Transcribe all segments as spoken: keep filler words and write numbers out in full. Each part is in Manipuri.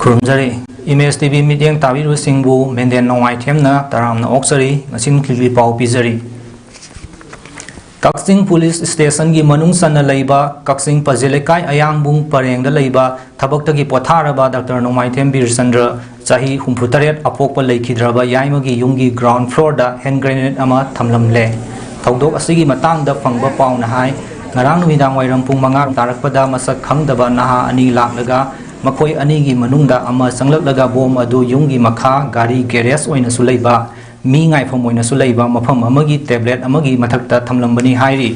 ꯈꯨꯔꯨꯝꯖꯔꯤ꯫ ꯏꯃꯦꯖ ꯇꯤ ꯚꯤ ꯃꯤꯠꯌꯦꯡ ꯇꯥꯕꯤꯔꯤꯕꯁꯤꯡꯕꯨ ꯃꯦꯟꯗꯦꯟ ꯅꯣꯡꯃꯥꯏꯊꯦꯝꯅ ꯇꯔꯥꯝꯅ ꯑꯣꯛꯆꯔꯤ꯫ ꯉꯁꯤ ꯅꯨꯡꯊꯤꯜꯒꯤ ꯄꯥꯎ ꯄꯤꯖꯔꯤ꯫ ꯀꯛꯆꯤꯡ ꯄꯨꯂꯤꯁ ꯁ꯭ꯇꯦꯁꯟꯒꯤ ꯃꯅꯨꯡ ꯆꯟꯅ ꯂꯩꯕ ꯀꯛꯆꯤꯡ ꯄꯖꯦ ꯂꯩꯀꯥꯏ ꯑꯌꯥꯡꯕꯨꯡ ꯄꯔꯦꯡꯗ ꯂꯩꯕ ꯊꯕꯛꯇꯒꯤ ꯄꯣꯊꯥꯔꯕ ꯗꯥꯛꯇꯔ ꯅꯣꯡꯃꯥꯏꯊꯦꯝ ꯕꯤꯔꯆꯟꯗ꯭ꯔ, ꯆꯍꯤ ꯍꯨꯝꯐꯨꯇꯔꯦꯠ, ꯑꯄꯣꯛꯄ ꯂꯩꯈꯤꯗ꯭ꯔꯕ ꯌꯥꯏꯃꯒꯤ ꯌꯨꯝꯒꯤ ground floorꯗ hand grenade ꯑꯃ ꯊꯝꯂꯝꯂꯦ꯫ ꯊꯧꯗꯣꯛ ꯑꯁꯤꯒꯤ ꯃꯇꯥꯡꯗ ꯐꯪꯕ ꯄꯥꯎꯅ ꯍꯥꯏ, ꯉꯔꯥꯡ ꯅꯨꯃꯤꯗꯥꯡ ꯋꯥꯏꯔꯝ ꯄꯨꯡ ꯃꯉꯥ ꯇꯥꯔꯛꯄꯗ ꯃꯁꯛ ꯈꯪꯗꯕ ꯅꯍꯥ ꯑꯅꯤ ꯂꯥꯛꯂꯒ ꯃꯈꯣꯏ ꯑꯅꯤꯒꯤ ꯃꯅꯨꯡꯗ ꯑꯃ ꯆꯪꯂꯛꯂꯒ ꯕꯣꯝ ꯑꯗꯨ ꯌꯨꯝꯒꯤ ꯃꯈꯥ ꯒꯥꯔꯤ garage ꯑꯣꯏꯅꯁꯨ ꯂꯩꯕ, ꯃꯤ ꯉꯥꯏꯐꯝ ꯑꯣꯏꯅꯁꯨ ꯂꯩꯕ ꯃꯐꯝ ꯑꯃꯒꯤ tablet ꯑꯃꯒꯤ ꯃꯊꯛꯇ ꯊꯝꯂꯝꯕꯅꯤ ꯍꯥꯏꯔꯤ꯫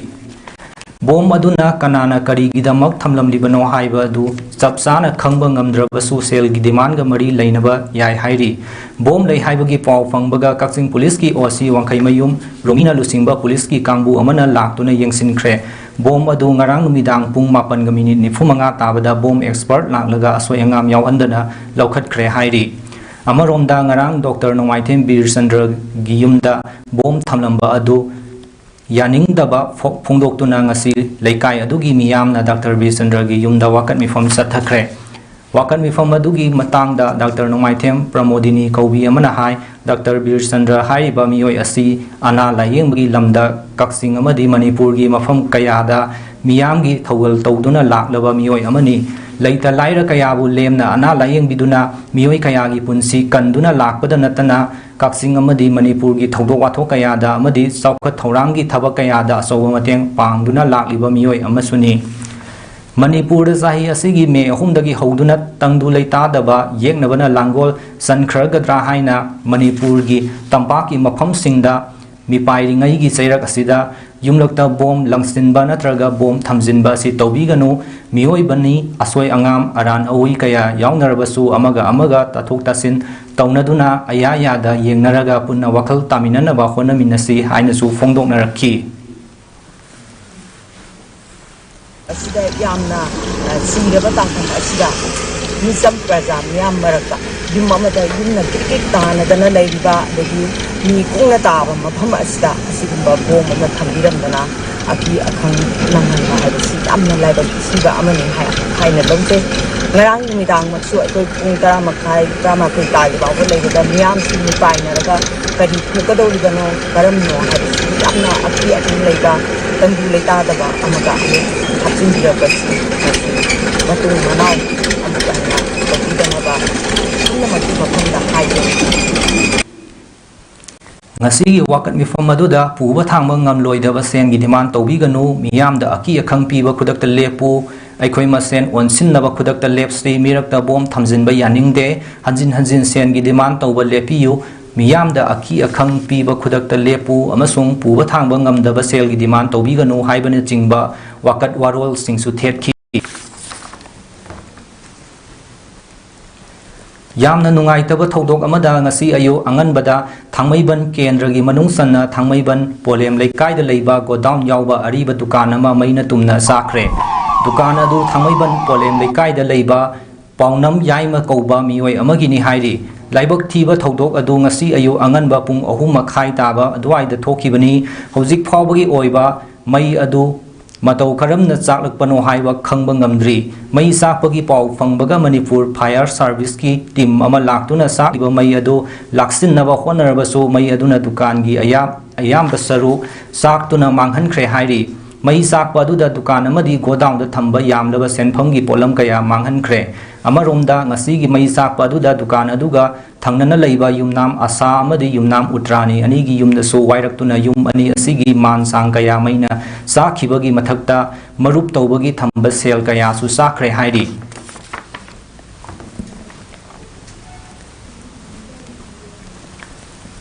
ꯕꯣꯝ ꯑꯗꯨꯅ ꯀꯅꯥꯅ ꯀꯔꯤꯒꯤꯗꯃꯛ ꯊꯝꯂꯝꯂꯤꯕꯅꯣ ꯍꯥꯏꯕ ꯑꯗꯨ ꯆꯞ ꯆꯥꯅ ꯈꯪꯕ ꯉꯝꯗ꯭ꯔꯕꯁꯨ ꯁꯦꯜꯒꯤ demandꯒ ꯃꯔꯤ ꯂꯩꯅꯕ ꯌꯥꯏ ꯍꯥꯏꯔꯤ꯫ ꯕꯣꯝ ꯂꯩ ꯍꯥꯏꯕꯒꯤ ꯄꯥꯎ ꯐꯪꯕꯒ ꯀꯛꯆꯤꯡ ꯄꯨꯂꯤꯁꯀꯤ ꯑꯣ ꯁꯤ ꯋꯥꯡꯈꯩꯃꯌꯨꯝ ꯔꯣꯃꯤꯅ ꯂꯨꯆꯤꯡꯕ ꯄꯨꯂꯤꯁꯀꯤ ꯀꯥꯡꯕꯨ ꯑꯃꯅ ꯂꯥꯛꯇꯨꯅ ꯌꯦꯡꯁꯤꯟꯈ꯭ꯔꯦ꯫ ꯕꯣꯝ ꯑꯗꯨ ꯉꯔꯥꯡ ꯅꯨꯃꯤꯗꯥꯡ ꯄꯨꯡ ꯃꯥꯄꯟꯒ ꯃꯤꯅꯤꯠ ꯅꯤꯐꯨ ꯃꯉꯥ ꯇꯥꯕꯗ ꯕꯣꯝ expert ꯂꯥꯛꯂꯒ ꯑꯁꯣꯏ ꯑꯉꯥꯝ ꯌꯥꯎꯍꯟꯗꯅ ꯂꯧꯈꯠꯈ꯭ꯔꯦ ꯍꯥꯏꯔꯤ꯫ ꯑꯃꯔꯣꯝꯗ, ꯉꯔꯥꯡ ꯗꯣꯛꯇꯔ ꯅꯣꯡꯃꯥꯏꯊꯦꯝ ꯕꯤꯔꯆꯟꯗ꯭ꯔꯒꯤ ꯌꯨꯝꯗ ꯕꯣꯝ ꯊꯝꯂꯝꯕ ꯑꯗꯨ ꯌꯥꯅꯤꯡꯗꯕ ꯐꯣ-, ꯐꯣꯡꯗꯣꯛꯇꯨꯅ ꯉꯁꯤ ꯂꯩꯀꯥꯏ ꯑꯗꯨꯒꯤ ꯃꯤꯌꯥꯝꯅ ꯗꯥꯛꯇꯔ ꯕꯤꯔꯆꯟꯗ꯭ꯔꯒꯤ ꯌꯨꯝꯗ ꯋꯥꯀꯠ ꯃꯤꯐꯝ ꯆꯠꯊꯈ꯭ꯔꯦ꯫ ꯋꯥꯀꯠ ꯃꯤꯐꯝ ꯑꯗꯨꯒꯤ ꯃꯇꯥꯡꯗ ꯗꯥꯛꯇꯔ ꯅꯣꯡꯃꯥꯏꯊꯦꯝ ꯄ꯭ꯔꯃꯣꯗꯤꯅꯤ ꯀꯧꯕꯤ ꯑꯃꯅ ꯍꯥꯏ, ꯗꯥꯛꯇꯔ ꯕꯤꯔꯆꯟꯗ꯭ꯔ ꯍꯥꯏꯔꯤꯕ ꯃꯤꯑꯣꯏ ꯑꯁꯤ ꯑꯅꯥ ꯂꯥꯌꯦꯡꯕꯒꯤ ꯂꯝꯗ ꯀꯛꯆꯤꯡ ꯑꯃꯗꯤ ꯃꯅꯤꯄꯨꯔꯒꯤ ꯃꯐꯝ ꯀꯌꯥꯗ ꯃꯤꯌꯥꯝꯒꯤ ꯊꯧꯒꯜ ꯇꯧꯗꯨꯅ ꯂꯥꯛꯂꯕ ꯃꯤꯑꯣꯏ ꯑꯃꯅꯤ꯫ ꯂꯩꯇ ꯂꯥꯏꯔ ꯀꯌꯥꯕꯨ ꯂꯦꯝꯅ ꯑꯅꯥ ꯂꯥꯌꯦꯡꯕꯤꯗꯨꯅ ꯃꯤꯑꯣꯏ ꯀꯌꯥꯒꯤ ꯄꯨꯟꯁꯤ ꯀꯟꯗꯨꯅ ꯂꯥꯛꯄꯗ ꯅꯠꯇꯅ ꯀꯛꯆꯤꯡ ꯑꯃꯗꯤ ꯃꯅꯤꯄꯨꯔꯒꯤ ꯊꯧꯗꯣꯛ ꯋꯥꯊꯣꯛ ꯀꯌꯥꯗ ꯑꯃꯗꯤ ꯆꯥꯎꯈꯠ ꯊꯧꯔꯥꯡꯒꯤ ꯊꯕꯛ ꯀꯌꯥꯗ ꯑꯆꯧꯕ ꯃꯇꯦꯡ ꯄꯥꯡꯗꯨꯅ ꯂꯥꯛꯂꯤꯕ ꯃꯤꯑꯣꯏ ꯑꯃꯁꯨꯅꯤ꯫ ꯃꯅꯤꯄꯨꯔꯗ ꯆꯍꯤ ꯑꯁꯤꯒꯤ ꯃꯦ ꯑꯍꯨꯝꯗꯒꯤ ꯍꯧꯗꯨꯅ ꯇꯪꯗꯨ ꯂꯩꯇꯥꯗꯕ ꯌꯦꯛꯅꯕꯅ ꯂꯥꯡꯒꯣꯜ ꯆꯟꯈ꯭ꯔꯒꯗ꯭ꯔꯥ ꯍꯥꯏꯅ ꯃꯅꯤꯄꯨꯔꯒꯤ ꯇꯝꯄꯥꯛꯀꯤ ꯃꯐꯝꯁꯤꯡꯗ ꯃꯤꯄꯥꯏꯔꯤꯉꯩꯒꯤ ꯆꯩꯔꯛ ꯑꯁꯤꯗ ꯌꯨꯝꯂꯛꯇ ꯕꯣꯝ ꯂꯪꯁꯤꯟꯕ ꯅꯠꯇ꯭ꯔꯒ ꯕꯣꯝ ꯊꯝꯖꯤꯟꯕ ꯑꯁꯤ ꯇꯧꯕꯤꯒꯅꯨ꯫ ꯃꯤꯑꯣꯏꯕꯅꯤ, ꯑꯁꯣꯏ ꯑꯉꯥꯝ, ꯑꯔꯥꯟ ꯑꯋꯣꯏ ꯀꯌꯥ ꯌꯥꯎꯅꯔꯕꯁꯨ ꯑꯃꯒ ꯑꯃꯒ ꯇꯥꯊꯣꯛ ꯇꯥꯁꯤꯟ ꯇꯧꯅꯗꯨꯅ ꯑꯌꯥ ꯌꯥꯗ ꯌꯦꯡꯅꯔꯒ ꯄꯨꯟꯅ ꯋꯥꯈꯜ ꯇꯥꯃꯤꯟꯅꯅꯕ ꯍꯣꯠꯅꯃꯤꯟꯅꯁꯤ ꯍꯥꯏꯅꯁꯨ ꯐꯣꯡꯗꯣꯛꯅꯔꯛꯈꯤ꯫ ꯑꯁꯤꯗ ꯌꯥꯝꯅ, ꯑ, ꯁꯤꯔꯕ ꯇꯥꯡꯀꯛ ꯑꯁꯤꯗ ꯃꯤꯆꯝ ꯄ꯭ꯔꯖꯥ ꯃꯤꯌꯥꯝ ꯃꯔꯛꯇ ꯌꯨꯝ ꯑꯃꯗ ꯌꯨꯝꯅ ꯀ꯭ꯔꯤꯛ ꯀ꯭ꯔꯤꯛ ꯇꯥꯅꯗꯅ ꯂꯩꯔꯤꯕ, ꯑꯗꯒꯤ ꯃꯤ ꯀꯨꯡꯅ ꯇꯥꯕ ꯃꯐꯝ ꯑꯁꯤꯗ ꯑꯁꯤꯒꯨꯝꯕ ꯕꯣꯝ ꯑꯃ ꯊꯝꯕꯤꯔꯝꯗꯅ ꯑꯀꯤ ꯑꯈꯪ ꯅꯪꯍꯟꯕ ꯍꯥꯏꯕꯁꯤ ꯌꯥꯝꯅ ꯂꯥꯏꯕꯛ ꯊꯤꯕ ꯑꯃꯅꯤ ꯍꯥꯏ-, ꯍꯥꯏꯅ ꯂꯧꯖꯩ꯫ ꯉꯔꯥꯡ ꯅꯨꯃꯤꯗꯥꯡꯃꯛꯁꯨ ꯑꯩꯈꯣꯏ ꯄꯨꯡ ꯇꯔꯥ ꯃꯈꯥꯏ, ꯇꯔꯥꯃꯥꯊꯣꯏ ꯇꯥꯗ꯭ꯔꯤ ꯐꯥꯎꯕ ꯂꯩꯕꯗ ꯃꯤꯌꯥꯝꯁꯤ ꯃꯤꯄꯥꯏꯅꯔꯒ ꯀꯔꯤ ꯊꯣꯛꯀꯗꯧꯔꯤꯕꯅꯣ, ꯀꯔꯝꯅꯣ ꯍꯥꯏꯕꯁꯤ ꯌꯥꯝꯅ ꯑꯀꯤ ꯑꯈꯪ ꯂꯩꯕ, ꯇꯪꯗꯨ ꯂꯩꯇꯥꯗꯕ ꯑꯃꯒ ꯑꯃꯨꯛ ꯍꯥꯞꯆꯤꯟꯕꯤꯔꯛꯄꯁꯤ ꯃꯁꯤ ꯃꯇꯨꯡ ꯃꯅꯥꯎ ꯑꯃꯨꯛ ꯍꯟꯅ ꯇꯧꯕꯤꯗꯅꯕ ꯄꯨꯝꯅꯃꯛꯀꯤ ꯃꯐꯝꯗ ꯍꯥꯏꯖꯔꯤ꯫ ꯉꯁꯤꯒꯤ ꯋꯥꯀꯠ ꯃꯤꯐꯝ ꯑꯗꯨꯗ ꯄꯨꯕ ꯊꯥꯡꯕ ꯉꯝꯂꯣꯏꯗꯕ ꯁꯦꯟꯒꯤ demand ꯇꯧꯕꯤꯒꯅꯨ, ꯃꯤꯌꯥꯝꯗ ꯑꯀꯤ ꯑꯈꯪ ꯄꯤꯕ ꯈꯨꯗꯛꯇ ꯂꯦꯞꯄꯨ, ꯑꯩꯈꯣꯏ ꯃꯁꯦꯟ ꯑꯣꯟꯁꯤꯟꯅꯕ ꯈꯨꯗꯛꯇ ꯂꯦꯞꯁꯤ, ꯃꯤꯔꯛꯇ ꯕꯣꯝ ꯊꯝꯖꯤꯟꯕ ꯌꯥꯅꯤꯡꯗꯦ, ꯍꯟꯖꯤꯟ ꯍꯟꯖꯤꯟ ꯁꯦꯟꯒꯤ demand ꯇꯧꯕ ꯂꯦꯞꯄꯤꯌꯨ, ꯃꯤꯌꯥꯝꯗ ꯑꯀꯤ ꯑꯈꯪ ꯄꯤꯕ ꯈꯨꯗꯛꯇ ꯂꯦꯞꯄꯨ ꯑꯃꯁꯨꯡ ꯄꯨꯕ ꯊꯥꯡꯕ ꯉꯝꯗꯕ ꯁꯦꯜꯒꯤ demand ꯇꯧꯕꯤꯒꯅꯨ ꯍꯥꯏꯕꯅꯆꯤꯡꯕ ꯋꯥꯀꯠ ꯋꯥꯔꯣꯜꯁꯤꯡꯁꯨ ꯊꯦꯠꯈꯤ꯫ ꯌꯥꯝꯅ ꯅꯨꯡꯉꯥꯏꯇꯕ ꯊꯧꯗꯣꯛ ꯑꯃꯗ ꯉꯁꯤ ꯑꯌꯨꯛ ꯑꯉꯟꯕꯗ ꯊꯥꯡꯃꯩꯕꯟ ꯀꯦꯟꯗ꯭ꯔꯒꯤ ꯃꯅꯨꯡ ꯆꯟꯅ ꯊꯥꯡꯃꯩꯕꯟ ꯄꯣꯂꯦꯝ ꯂꯩꯀꯥꯏꯗ ꯂꯩꯕ ꯒꯣꯗꯥꯎꯟ ꯌꯥꯎꯕ ꯑꯔꯤꯕ ꯗꯨꯀꯥꯟ ꯑꯃ ꯃꯩꯅ ꯇꯨꯝꯅ ꯆꯥꯛꯈ꯭ꯔꯦ꯫ ꯗꯨꯀꯥꯟ ꯑꯗꯨ ꯊꯥꯡꯃꯩꯕꯟ ꯄꯣꯂꯦꯝ ꯂꯩꯀꯥꯏꯗ ꯂꯩꯕ ꯄꯥꯎꯅꯝ ꯌꯥꯏꯃ ꯀꯧꯕ ꯃꯤꯑꯣꯏ ꯑꯃꯒꯤꯅꯤ ꯍꯥꯏꯔꯤ꯫ ꯂꯥꯏꯕꯛ ꯊꯤꯕ ꯊꯧꯗꯣꯛ ꯑꯗꯨ ꯉꯁꯤ ꯑꯌꯨꯛ ꯑꯉꯟꯕ ꯄꯨꯡ ꯑꯍꯨꯝ ꯃꯈꯥꯏ ꯇꯥꯕ ꯑꯗꯨꯋꯥꯏꯗ ꯊꯣꯛꯈꯤꯕꯅꯤ꯫ ꯍꯧꯖꯤꯛ ꯐꯥꯎꯕꯒꯤ ꯑꯣꯏꯕ ꯃꯩ ꯑꯗꯨ ꯃꯇꯧ ꯀꯔꯝꯅ ꯆꯥꯛꯂꯛꯄꯅꯣ ꯍꯥꯏꯕ ꯈꯪꯕ ꯉꯝꯗ꯭ꯔꯤ꯫ ꯃꯩ ꯆꯥꯛꯄꯒꯤ ꯄꯥꯎ ꯐꯪꯕꯒ ꯃꯅꯤꯄꯨꯔ ꯐꯥꯌꯔ ꯁꯥꯔꯚꯤꯁꯀꯤ ꯇꯤꯝ ꯑꯃ ꯂꯥꯛꯇꯨꯅ ꯆꯥꯛꯂꯤꯕ ꯃꯩ ꯑꯗꯨ ꯂꯥꯛꯁꯤꯟꯅꯕ ꯍꯣꯠꯅꯔꯕꯁꯨ ꯃꯩ ꯑꯗꯨꯅ ꯗꯨꯀꯥꯟꯒꯤ ꯑꯌꯥ-, ꯑꯌꯥꯝꯕ ꯁꯔꯨꯛ ꯆꯥꯛꯇꯨꯅ ꯃꯥꯡꯍꯟꯈ꯭ꯔꯦ ꯍꯥꯏꯔꯤ꯫ ꯃꯩ ꯆꯥꯛꯄ ꯑꯗꯨꯗ ꯗꯨꯀꯥꯟ ꯑꯃꯗꯤ ꯒꯣꯗꯥꯎꯟꯗ ꯊꯝꯕ ꯌꯥꯝꯂꯕ ꯁꯦꯟꯐꯝꯒꯤ ꯄꯣꯠꯂꯝ ꯀꯌꯥ ꯃꯥꯡꯍꯟꯈ꯭ꯔꯦ꯫ ꯑꯃꯔꯣꯝꯗ, ꯉꯁꯤꯒꯤ ꯃꯩ ꯆꯥꯛꯄ ꯑꯗꯨꯗ ꯗꯨꯀꯥꯟ ꯑꯗꯨꯒ ꯊꯪꯅꯅ ꯂꯩꯕ ꯌꯨꯝꯅꯥꯝ ꯑꯁꯥ ꯑꯃꯗꯤ ꯌꯨꯝꯅꯥꯝ ꯎꯇ꯭ꯔꯥꯅꯤ ꯑꯅꯤꯒꯤ ꯌꯨꯝꯗꯁꯨ ꯋꯥꯏꯔꯛꯇꯨꯅ ꯌꯨꯝ ꯑꯅꯤ ꯑꯁꯤꯒꯤ ꯃꯥꯟ ꯁꯥꯡ ꯀꯌꯥ ꯃꯩꯅ ꯆꯥꯛꯈꯤꯕꯒꯤ ꯃꯊꯛꯇ ꯃꯔꯨꯞ ꯇꯧꯕꯒꯤ ꯊꯝꯕ ꯁꯦꯜ ꯀꯌꯥꯁꯨ ꯆꯥꯛꯈ꯭ꯔꯦ ꯍꯥꯏꯔꯤ꯫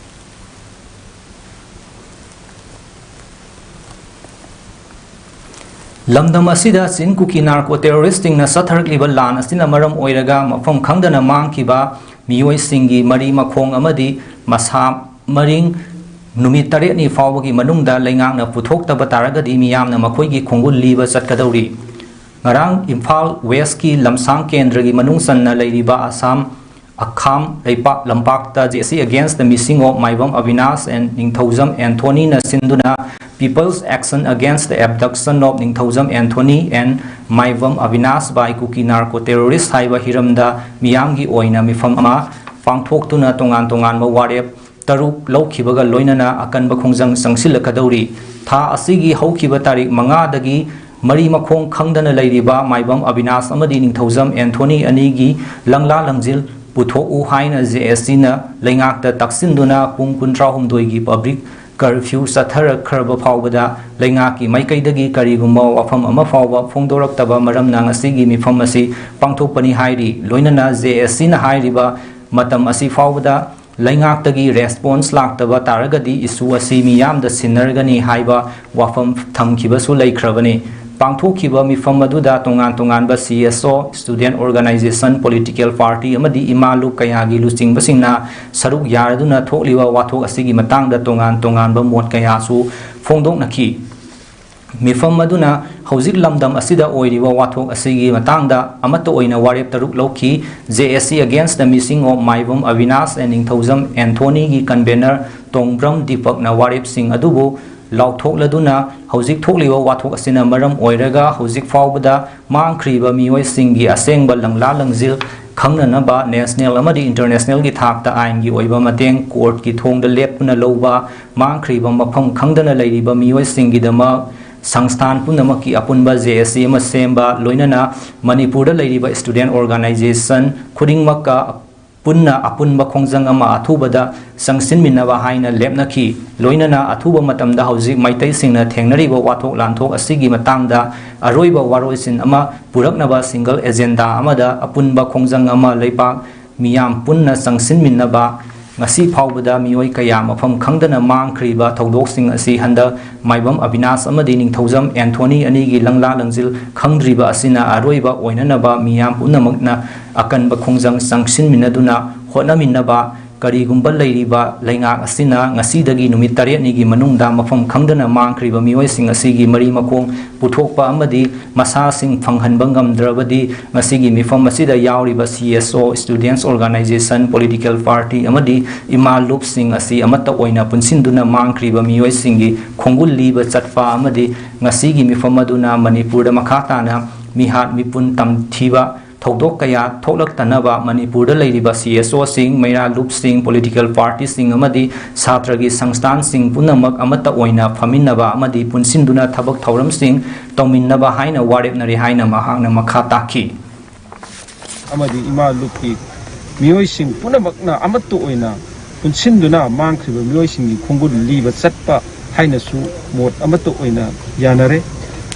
ꯂꯝꯗꯝ ꯑꯁꯤꯗ ꯆꯤꯡ ꯀꯨꯀꯤ ꯅꯥꯔꯀꯣ ꯇꯦꯔꯣꯔꯤꯁꯁꯤꯡꯅ ꯆꯠꯊꯔꯛꯂꯤꯕ ꯂꯥꯟ ꯑꯁꯤꯅ ꯃꯔꯝ ꯑꯣꯏꯔꯒ ꯃꯐꯝ ꯈꯪꯗꯅ ꯃꯥꯡꯈꯤꯕ ꯃꯤꯑꯣꯏꯁꯤꯡꯒꯤ ꯃꯔꯤ ꯃꯈꯣꯡ ꯑꯃꯗꯤ ꯃꯁꯥ ꯃꯔꯤꯡ ꯅꯨꯃꯤꯠ ꯇꯔꯦꯠꯅꯤ ꯐꯥꯎꯕꯒꯤ ꯃꯅꯨꯡꯗ ꯂꯩꯉꯥꯛꯅ ꯄꯨꯊꯣꯛꯇꯕ ꯇꯥꯔꯒꯗꯤ ꯃꯤꯌꯥꯝꯅ ꯃꯈꯣꯏꯒꯤ ꯈꯣꯡꯒꯨꯜ ꯂꯤꯕ ꯆꯠꯀꯗꯧꯔꯤ꯫ ꯉꯔꯥꯡ ꯏꯝꯐꯥꯜ ꯋꯦꯁꯀꯤ ꯂꯝꯁꯥꯡ ꯀꯦꯟꯗ꯭ꯔꯒꯤ ꯃꯅꯨꯡ ꯆꯟꯅ ꯂꯩꯔꯤꯕ ꯑꯁꯥꯝ ꯑꯈꯥꯝ ꯂꯩꯄꯥꯛ ꯂꯝꯄꯥꯛꯇ J C Against the Missing of Maibam Abinash and ꯅꯤꯡꯊꯧꯖꯝ ꯑꯦꯟꯊꯣꯅꯤꯅ ꯁꯤꯟꯗꯨꯅ People's Action Against the Abduction of Ningthoujam Anthony and Maibam Avinash by Kuki Narco Terrorist ꯍꯥꯏꯕ ꯍꯤꯔꯝꯗ ꯃꯤꯌꯥꯝꯒꯤ ꯑꯣꯏꯅ ꯃꯤꯐꯝ ꯑꯃ ꯄꯥꯡꯊꯣꯛꯇꯨꯅ ꯇꯣꯉꯥꯟ ꯇꯣꯉꯥꯟꯕ ꯋꯥꯔꯦꯞ ꯇꯔꯨꯛ ꯂꯧꯈꯤꯕꯒ ꯂꯣꯏꯅꯅ ꯑꯀꯟꯕ ꯈꯣꯡꯖꯪ ꯆꯪꯁꯤꯜꯂꯛꯀꯗꯧꯔꯤ꯫ ꯊꯥ ꯑꯁꯤꯒꯤ ꯍꯧꯈꯤꯕ ꯇꯥꯔꯤꯛ ꯃꯉꯥꯗꯒꯤ ꯃꯔꯤ ꯃꯈꯣꯡ ꯈꯪꯗꯅ ꯂꯩꯔꯤꯕ ꯃꯥꯏꯕꯝ Avinash ꯑꯃꯗꯤ ꯅꯤꯡꯊꯧꯖꯝ Anthony ꯑꯅꯤꯒꯤ ꯂꯪꯂꯥ ꯂꯪꯖꯤꯜ ꯄꯨꯊꯣꯛꯎ ꯍꯥꯏꯅ J S Cꯅ ꯂꯩꯉꯥꯛꯇ ꯇꯛꯁꯤꯟꯗꯨꯅ ꯄꯨꯡ ꯀꯨꯟꯊ꯭ꯔꯥꯍꯨꯝꯗꯣꯏꯒꯤ public curfew ꯆꯠꯊꯔꯛꯈ꯭ꯔꯕ ꯐꯥꯎꯕꯗ ꯂꯩꯉꯥꯛꯀꯤ ꯃꯥꯏꯀꯩꯗꯒꯤ ꯀꯔꯤꯒꯨꯝꯕ ꯋꯥꯐꯝ ꯑꯃ ꯐꯥꯎꯕ ꯐꯣꯡꯗꯣꯔꯛꯇꯕ ꯃꯔꯝꯅ ꯉꯁꯤꯒꯤ ꯃꯤꯐꯝ ꯑꯁꯤ ꯄꯥꯡꯊꯣꯛꯄꯅꯤ ꯍꯥꯏꯔꯤ꯫ ꯂꯣꯏꯅꯅ J S Cꯅ ꯍꯥꯏꯔꯤꯕ ꯃꯇꯝ ꯑꯁꯤ ꯐꯥꯎꯕꯗ ꯂꯩꯉꯥꯛꯇꯒꯤ response ꯂꯥꯛꯇꯕ ꯇꯥꯔꯒꯗꯤ issue ꯑꯁꯤ ꯃꯤꯌꯥꯝꯗ ꯁꯤꯟꯅꯔꯒꯅꯤ ꯍꯥꯏꯕ ꯋꯥꯐꯝ ꯊꯝꯈꯤꯕꯁꯨ ꯂꯩꯈ꯭ꯔꯕꯅꯤ꯫ ꯄꯥꯡꯊꯣꯛꯈꯤꯕ ꯃꯤꯐꯝ ꯑꯗꯨꯗ ꯇꯣꯉꯥꯟ ꯇꯣꯉꯥꯟꯕ C S O, student organization, political party ꯑꯃꯗꯤ ꯏꯃꯥ ꯂꯨꯞ ꯀꯌꯥꯒꯤ ꯂꯨꯆꯤꯡꯕꯁꯤꯡꯅ ꯁꯔꯨꯛ ꯌꯥꯔꯗꯨꯅ ꯊꯣꯛꯂꯤꯕ ꯋꯥꯊꯣꯛ ꯑꯁꯤꯒꯤ ꯃꯇꯥꯡꯗ ꯇꯣꯉꯥꯟ ꯇꯣꯉꯥꯟꯕ ꯃꯣꯠ ꯀꯌꯥꯁꯨ ꯐꯣꯡꯗꯣꯛꯅꯈꯤ꯫ ꯃꯤꯐꯝ ꯑꯗꯨꯅ ꯍꯧꯖꯤꯛ ꯂꯝꯗꯝ ꯑꯁꯤꯗ ꯑꯣꯏꯔꯤꯕ ꯋꯥꯊꯣꯛ ꯑꯁꯤꯒꯤ ꯃꯇꯥꯡꯗ ꯑꯃꯠꯇ ꯑꯣꯏꯅ ꯋꯥꯔꯦꯞ ꯇꯔꯨꯛ ꯂꯧꯈꯤ꯫ J S C against the missing of Maibam Avinash and Ningthoujam Anthonyꯒꯤ convener ꯇꯣꯡꯕ꯭ꯔꯝ ꯗꯤꯄꯛꯅ ꯋꯥꯔꯦꯞꯁꯤꯡ ꯑꯗꯨꯕꯨ ꯂꯥꯎꯊꯣꯛꯂꯗꯨꯅ ꯍꯧꯖꯤꯛ ꯊꯣꯛꯂꯤꯕ ꯋꯥꯊꯣꯛ ꯑꯁꯤꯅ ꯃꯔꯝ ꯑꯣꯏꯔꯒ ꯍꯧꯖꯤꯛ ꯐꯥꯎꯕꯗ ꯃꯥꯡꯈ꯭ꯔꯤꯕ ꯃꯤꯑꯣꯏꯁꯤꯡꯒꯤ ꯑꯁꯦꯡꯕ ꯂꯪꯂꯥ ꯂꯪꯖꯤꯜ ꯈꯪꯅꯅꯕ national ꯑꯃꯗꯤ internationalꯒꯤ ꯊꯥꯛꯇ ꯑꯥꯏꯟꯒꯤ ꯑꯣꯏꯕ ꯃꯇꯦꯡ, courtꯀꯤ ꯊꯣꯡꯗ ꯂꯦꯞꯇꯨꯅ ꯂꯧꯕ, ꯃꯥꯡꯈ꯭ꯔꯤꯕ ꯃꯐꯝ ꯈꯪꯗꯅ ꯂꯩꯔꯤꯕ ꯃꯤꯑꯣꯏꯁꯤꯡꯒꯤꯗꯃꯛ ꯁꯪꯁꯊꯥꯟ ꯄꯨꯝꯅꯃꯛꯀꯤ ꯑꯄꯨꯟꯕ J S C ꯑꯃ ꯁꯦꯝꯕ, ꯂꯣꯏꯅꯅ ꯃꯅꯤꯄꯨꯔꯗ ꯂꯩꯔꯤꯕ student organization ꯈꯨꯗꯤꯡꯃꯛꯀ ꯄꯨꯟꯅ ꯑꯄꯨꯟꯕ ꯈꯣꯡꯖꯪ ꯑꯃ ꯑꯊꯨꯕꯗ ꯆꯪꯁꯤꯟꯃꯤꯟꯅꯕ ꯍꯥꯏꯅ ꯂꯦꯞꯅꯈꯤ꯫ ꯂꯣꯏꯅꯅ ꯑꯊꯨꯕ ꯃꯇꯝꯗ ꯍꯧꯖꯤꯛ ꯃꯩꯇꯩꯁꯤꯡꯅ ꯊꯦꯡꯅꯔꯤꯕ ꯋꯥꯊꯣꯛ ꯂꯥꯟꯊꯣꯛ ꯑꯁꯤꯒꯤ ꯃꯇꯥꯡꯗ ꯑꯔꯣꯏꯕ ꯋꯥꯔꯣꯏꯁꯤꯟ ꯑꯃ ꯄꯨꯔꯛꯅꯕ single agenda ꯑꯃꯗ ꯑꯄꯨꯟꯕ ꯈꯣꯡꯖꯪ ꯑꯃ ꯂꯩꯕꯥꯛ ꯃꯤꯌꯥꯝ ꯄꯨꯟꯅ ꯆꯪꯁꯤꯟꯃꯤꯟꯅꯕ꯫ ꯉꯁꯤ ꯐꯥꯎꯕꯗ ꯃꯤꯑꯣꯏ ꯀꯌꯥ ꯃꯐꯝ ꯈꯪꯗꯅ ꯃꯥꯡꯈ꯭ꯔꯤꯕ ꯊꯧꯗꯣꯛꯁꯤꯡ ꯑꯁꯤ ꯍꯟꯗꯛ ꯃꯥꯏꯕꯝ Avinash ꯑꯃꯗꯤ ꯅꯤꯡꯊꯧꯖꯝ Anthony ꯑꯅꯤꯒꯤ ꯂꯪꯂꯥ ꯂꯪꯖꯤꯜ ꯈꯪꯗ꯭ꯔꯤꯕ ꯑꯁꯤꯅ ꯑꯔꯣꯏꯕ ꯑꯣꯏꯅꯅꯕ ꯃꯤꯌꯥꯝ ꯄꯨꯝꯅꯃꯛꯅ ꯑꯀꯟꯕ ꯈꯣꯡꯖꯪ ꯆꯪꯁꯤꯟꯃꯤꯟꯅꯗꯨꯅ ꯍꯣꯠꯅꯃꯤꯟꯅꯕ ꯀꯔꯤꯒꯨꯝꯕ ꯂꯩꯔꯤꯕ ꯂꯩꯉꯥꯛ ꯑꯁꯤꯅ ꯉꯁꯤꯗꯒꯤ ꯅꯨꯃꯤꯠ ꯇꯔꯦꯠꯅꯤꯒꯤ ꯃꯅꯨꯡꯗ ꯃꯐꯝ ꯈꯪꯗꯅ ꯃꯥꯡꯈ꯭ꯔꯤꯕ ꯃꯤꯑꯣꯏꯁꯤꯡ ꯑꯁꯤꯒꯤ ꯃꯔꯤ ꯃꯈꯣꯡ ꯄꯨꯊꯣꯛꯄ ꯑꯃꯗꯤ ꯃꯁꯥꯁꯤꯡ ꯐꯪꯍꯟꯕ ꯉꯝꯗ꯭ꯔꯕꯗꯤ, ꯉꯁꯤꯒꯤ ꯃꯤꯐꯝ ꯑꯁꯤꯗ ꯌꯥꯎꯔꯤꯕ C S O, Students Organization, Political Party ꯑꯃꯗꯤ ꯏꯃꯥ ꯂꯨꯞꯁꯤꯡ ꯑꯁꯤ ꯑꯃꯠꯇ ꯑꯣꯏꯅ ꯄꯨꯟꯁꯤꯟꯗꯨꯅ ꯃꯥꯡꯈ꯭ꯔꯤꯕ ꯃꯤꯑꯣꯏꯁꯤꯡꯒꯤ ꯈꯣꯡꯒꯨꯜ ꯂꯤꯕ ꯆꯠꯄ ꯑꯃꯗꯤ ꯉꯁꯤꯒꯤ ꯃꯤꯐꯝ ꯑꯗꯨꯅ ꯃꯅꯤꯄꯨꯔꯗ ꯃꯈꯥ ꯇꯥꯅ ꯃꯤꯍꯥꯠ ꯃꯤꯄꯨꯟ ꯇꯝꯊꯤꯕ ꯊꯧꯗꯣꯛ ꯀꯌꯥ ꯊꯣꯛꯂꯛꯇꯅꯕ ꯃꯅꯤꯄꯨꯔꯗ ꯂꯩꯔꯤꯕ C S Oꯁꯤꯡ, ꯃꯩꯔꯥ ꯂꯨꯞꯁꯤꯡ, political partyꯁꯤꯡ ꯑꯃꯗꯤ ꯁꯥꯇ꯭ꯔꯒꯤ ꯁꯪꯁꯊꯥꯟꯁꯤꯡ ꯄꯨꯝꯅꯃꯛ ꯑꯃꯠꯇ ꯑꯣꯏꯅ ꯐꯝꯃꯤꯟꯅꯕ ꯑꯃꯗꯤ ꯄꯨꯟꯁꯤꯟꯗꯨꯅ ꯊꯕꯛ ꯊꯧꯔꯝꯁꯤꯡ ꯇꯧꯃꯤꯟꯅꯕ ꯍꯥꯏꯅ ꯋꯥꯔꯦꯞꯅꯔꯤ ꯍꯥꯏꯅ ꯃꯍꯥꯛꯅ ꯃꯈꯥ ꯇꯥꯈꯤ꯫ ꯑꯃꯗꯤ ꯏꯃꯥ ꯂꯨꯞꯀꯤ ꯃꯤꯑꯣꯏꯁꯤꯡ ꯄꯨꯝꯅꯃꯛꯅ ꯑꯃꯠꯇ ꯑꯣꯏꯅ ꯄꯨꯟꯁꯤꯟꯗꯨꯅ ꯃꯥꯡꯈ꯭ꯔꯤꯕ ꯃꯤꯑꯣꯏꯁꯤꯡꯒꯤ ꯈꯣꯡꯒꯨꯜ ꯂꯤꯕ ꯆꯠꯄ ꯍꯥꯏꯅꯁꯨ ꯃꯣꯠ ꯑꯃꯠꯇ ꯑꯣꯏꯅ ꯌꯥꯅꯔꯦ꯫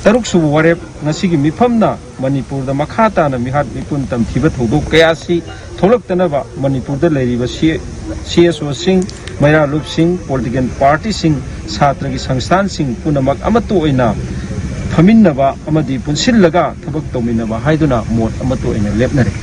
ꯇꯔꯨꯛꯁꯨꯕ ꯋꯥꯔꯦꯞ, ꯉꯁꯤꯒꯤ ꯃꯤꯐꯝꯅ ꯃꯅꯤꯄꯨꯔꯗ ꯃꯈꯥ ꯇꯥꯅ ꯃꯤꯍꯥꯠ ꯃꯤꯄꯨꯟ ꯇꯝꯊꯤꯕ ꯊꯧꯗꯣꯛ ꯀꯌꯥꯁꯤ ꯊꯣꯛꯂꯛꯇꯅꯕ ꯃꯅꯤꯄꯨꯔꯗ ꯂꯩꯔꯤꯕ C-, C S Oꯁꯤꯡ, ꯃꯩꯔꯥ ꯂꯨꯞꯁꯤꯡ, political partyꯁꯤꯡ, ꯁꯥꯇ꯭ꯔꯒꯤ ꯁꯪꯁꯊꯥꯟꯁꯤꯡ ꯄꯨꯝꯅꯃꯛ ꯑꯃꯠꯇ ꯑꯣꯏꯅ ꯐꯝꯃꯤꯟꯅꯕ ꯑꯃꯗꯤ ꯄꯨꯟꯁꯤꯜꯂꯒ ꯊꯕꯛ ꯇꯧꯃꯤꯟꯅꯕ ꯍꯥꯏꯗꯨꯅ ꯃꯣꯠ ꯑꯃꯠꯇ ꯑꯣꯏꯅ ꯂꯦꯞꯅꯔꯦ꯫